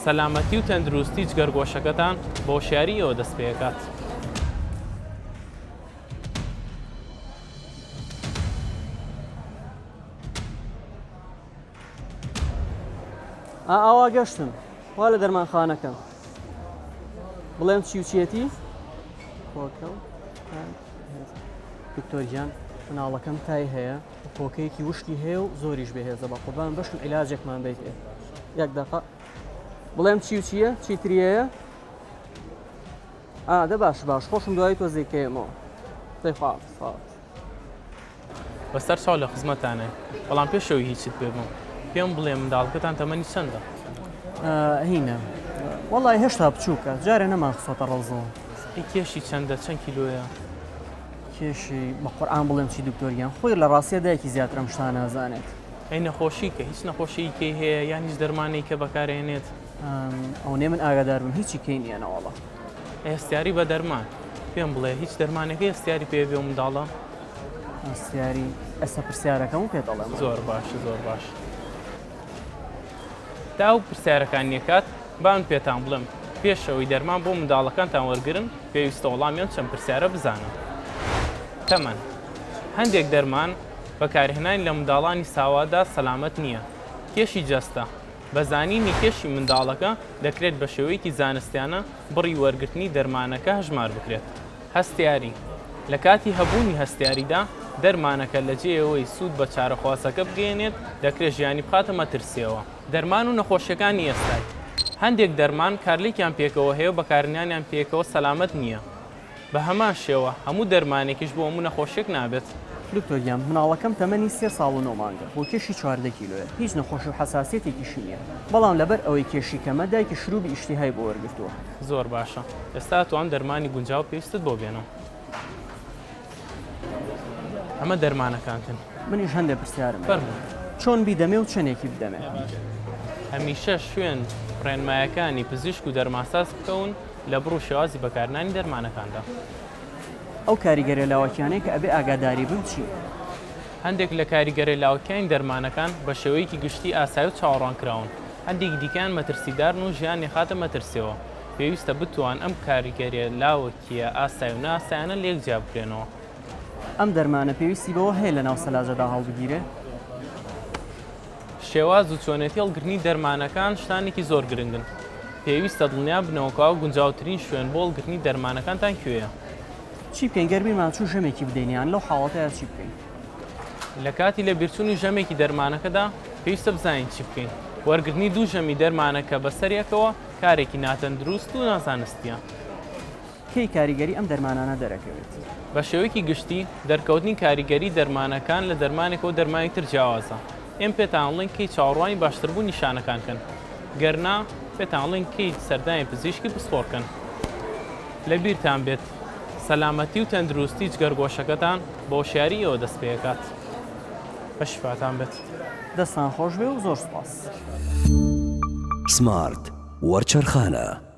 سەلامەتی و تەندروستی جگەرگۆشەکەتان بە هۆشیاری ئێوە دەست پێکات. ئا ئاوا گەشتم وا لە دەرمانخانەکەم بڵێم چی و چیەتی کۆکە و دکتۆر گیان مناڵەکەم تای هەیە و کۆکەیەکی وشکی هەیە و زۆریش بەهێزە بە قوربان بەشم عیلاجێکمان بیت یەک دقە بڵێم چی و چییە چی تریەیە ئا دە باش باش خۆشم دوایی تۆزێکەیەمەوە دەی خواحافظ خواحافظ. بەسەر چاو لە خزمەتانای بەڵام پێش ئەوەی هیچت پێ بڵێم پێم بڵێ منداڵەکەتان تەمەنی چەندە؟ هینە وەڵی هێشتا بچووکە جارێ نەمان خسۆتە ڕەوزەوە. ئەی کێشی چەندە چەند کیلۆیە؟ کێشی بە قورئان بڵێم چی دکتۆر گیان خۆی لە ڕاستیە دایکی زیاتر ئەم شتانە ئەزانێت. ئەی نەخۆشی کە هیچ نەخۆشیی هەیە یان هیچ دەرمانێک کە بەکارێنێت؟ ئەوەنەی من ئاگادار بم هیچی کەی نییە نەوەڵا. هەستیاری بە دەرمان. پێم بڵێ هیچ دەرمانێک هەیە هەستیاری پێ بێ و منداڵە؟ هەستیاری ئێستا پرسیارەکەم و پێت دەڵێم. زۆر باش زۆر باش. تا ئەو پرسیارەکان نیەکات با من پێتان بڵێم پێش ئەوەی دەرمان بۆ منداڵەکانتان وەرگرن پێویستە وەڵامی ئەم چەند پرسیارە بزانن. تەمەن، هەندێک دەرمان بەکارهێنانی لە منداڵانی ساوادا سەلامەت نییە. کێشی جەستە، بە زانینی کێشی منداڵەکە دەکرێت بە شێوەیەکی زانستیانە بڕی وەرگرتنی دەرمانەکە هەژمار بکرێت. هەستیاری، لە کاتی هەبوونی هەستیاریدا دەرمانەکە لە جێی ئەوەی سوود بە چارەخوازەکە بگەیەنێت دەکرێت ژیانی بخاتە مەترسییەوە. دەرمان و نەخۆشییەکانی ئێستای، هەندێک دەرمان کارلێکیان پێکەوە هەیە و بەکارهێنانیان پێکەوە سەلامەت نییە. بە هەمان شێوە هەموو دەرمانێکیش بۆ هەموو نەخۆشیەک نابێت. دکتۆر گیان مناڵەکەم تەمەنی سێ ساڵ و نۆ مانگە و کێشی 14 کیلۆیە هیچ نەخۆشی و حەساسیەتێکیشی نیە بەڵام لەبەر ئەوەی کێشی کەمە دایکی شروبی ئیشتیهای بۆ وەرگرتووە. زۆر باشە ئێستا ئەتوانم دەرمانی گونجاو پێویستت بۆ بێنم. ئەمە دەرمانەکانتن. منیش هەندێ پرسیارم هەیە. فەرموو. چۆن بیدەمێ و چەنێکی بدەمێ؟ هەمیشە شوێن ڕێنمایەکانی پزیشک و دەرمانساز بکەون لە بڕ و شێوازی بەکارهێنانی دەرمانەکاندا. ئەو کاریگەریە لاوەکیانەی کە ئەبێ ئاگاداری بم چین؟ هەندێک لە کاریگەریە لاوەکیانی دەرمانەکان بە شێوەیەکی گشتی ئاسایی و چاوەڕوانکراون، هەندێکی دیکەیان مەترسیدارن و ژیان یەخاتە مەترسیەوە، پێویستە بتوان ئەم کاریگەریە لاوەکیە ئاسای و نائاسایانە لەیەک جیابکرێنەوە. ئەم دەرمانە پێویستی بەوە هەیە لەناو سەلاجەدا هەڵبگیرێ؟ شێواز و چۆنێتی هەڵگرتنی دەرمانەکان شتانێکی زۆر گرنگن. پێویستە دڵنیا بنەوە کەوا گونجاوترین شوێن بۆ هەڵگرتنی دەرمانەکانتان کوێیە. چی بکەین گەر بیرمان چوو ژەمێکی بدەین یان لەو حاڵەتەیا چی بکەین؟ لە کاتی لەبیرچوونی ژەمێکی دەرمانەکەدا پێویستە بزانین چی بکەین. وەرگرتنی دوو ژەمی دەرمانەکە بەسەریەکەوە کارێکی ناتەندروست و نازانستییە. کەی کاریگەری ئەم دەرمانانە دەرەکەوێت؟ بە شێوەیەکی گشتی دەرکەوتنی کاریگەری دەرمانەکان لە دەرمانێکەوە دەرمانی تر جیاوازە. ئێم پێتان ئەڵێین کەی چاوەڕوانی باشتربوونی نیشانەکان کەن. گەر نا، پێتان ئەڵێین کەی سەردانی پزیشکی پسپۆڕ کەن. لە بیرتان بێت، سەلامەتی و تەندروستی جگەرگۆشەکەتان بە هۆشیاری ئێوە دەست پێکات. بە شیفاتان بێت. دەستان خۆش بێ و زۆر سوپاس. سمارت وەرچەرخانە.